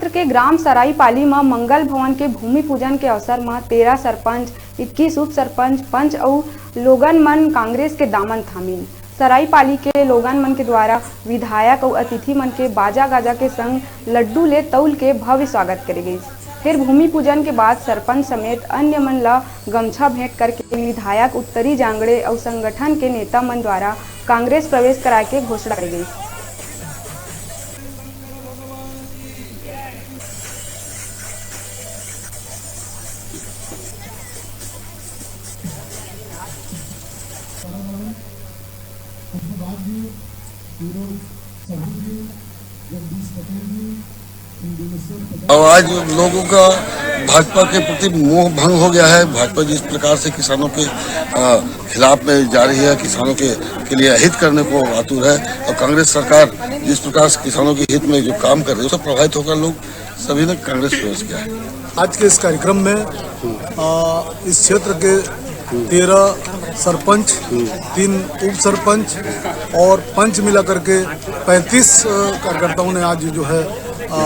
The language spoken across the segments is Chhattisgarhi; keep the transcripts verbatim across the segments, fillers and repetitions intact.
क्षेत्र के ग्राम सराईपाली म मंगल भवन के भूमि पूजन के अवसर म तेरह सरपंच, इक्कीस उप सरपंच, पंच अउ लोगन मन कांग्रेस के दामन थामिन। सराईपाली के लोगन मन के द्वारा विधायक अउ अतिथि मन के बाजा गाजा के संग लड्डू ले तौल के भव्य स्वागत करे गइस। फेर भूमि पूजन के बाद सरपंच समेत अन्य मन ल गमछा भेंट करके विधायक उत्तरी जांगड़े अउ संगठन के नेता मन द्वारा कांग्रेस प्रवेश कराए के घोषणा करे गइस। और आज लोगों का भाजपा के प्रति मोह भंग हो गया है। भाजपा जिस प्रकार से किसानों के अ, खिलाफ में जा रही है, किसानों के के लिए अहित करने को आतुर है, और कांग्रेस सरकार जिस प्रकार से किसानों के हित में जो काम कर रही है, उससे प्रभावित होकर लोग सभी ने कांग्रेस प्रवेश किया है। आज के इस कार्यक्रम में अ, इस क्षेत्र के तेरह सरपंच, तीन उप सरपंच और पंच मिला करके पैंतीस कार्यकर्ताओं ने आज जो है अ,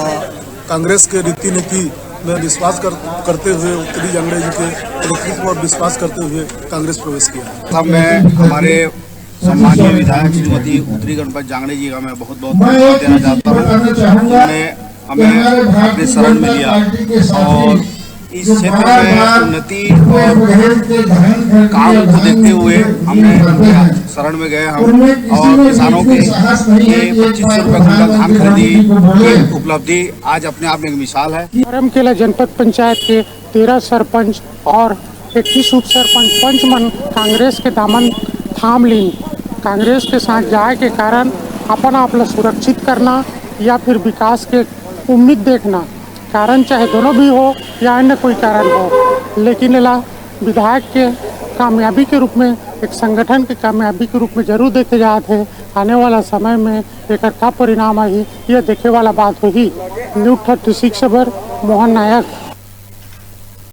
कांग्रेस के रीति नीति में विश्वास कर, करते हुए उत्तरी जांगड़े जी के नेतृत्व पर विश्वास करते हुए कांग्रेस प्रवेश किया। मैं हमारे सम्मानीय विधायक श्रीमती उत्तरी गणपत जांगड़े जी का मैं बहुत बहुत धन्यवाद देना चाहता हूँ। उन्होंने हमें अपने शरण में लिया और इस क्षेत्र में उन्नति और काम को देखते हुए हमने शरण में गए हम, और किसानों के लिए पच्चीस सौ रुपये कुंटल धान खरीदी की उपलब्धि आज अपने आप में एक मिसाल है। करमकेला जनपद पंचायत के तेरह सरपंच और इक्कीस उप सरपंच पंच मन कांग्रेस के दामन थाम लीन। कांग्रेस के साथ जाए के कारण अपन आप ला सुरक्षित करना या फिर विकास के उम्मीद देखना, कारण चाहे दोनों भी हो या अन्य कोई कारण हो, लेकिन एला विधायक के कामयाबी के रूप में, एक संगठन के कामयाबी के रूप में जरूर देखे जात है। आने वाला समय में एकर का परिणाम आही, ये देखे वाला बात होही। न्यूज थर्टी सिक्स बर मोहन नायक।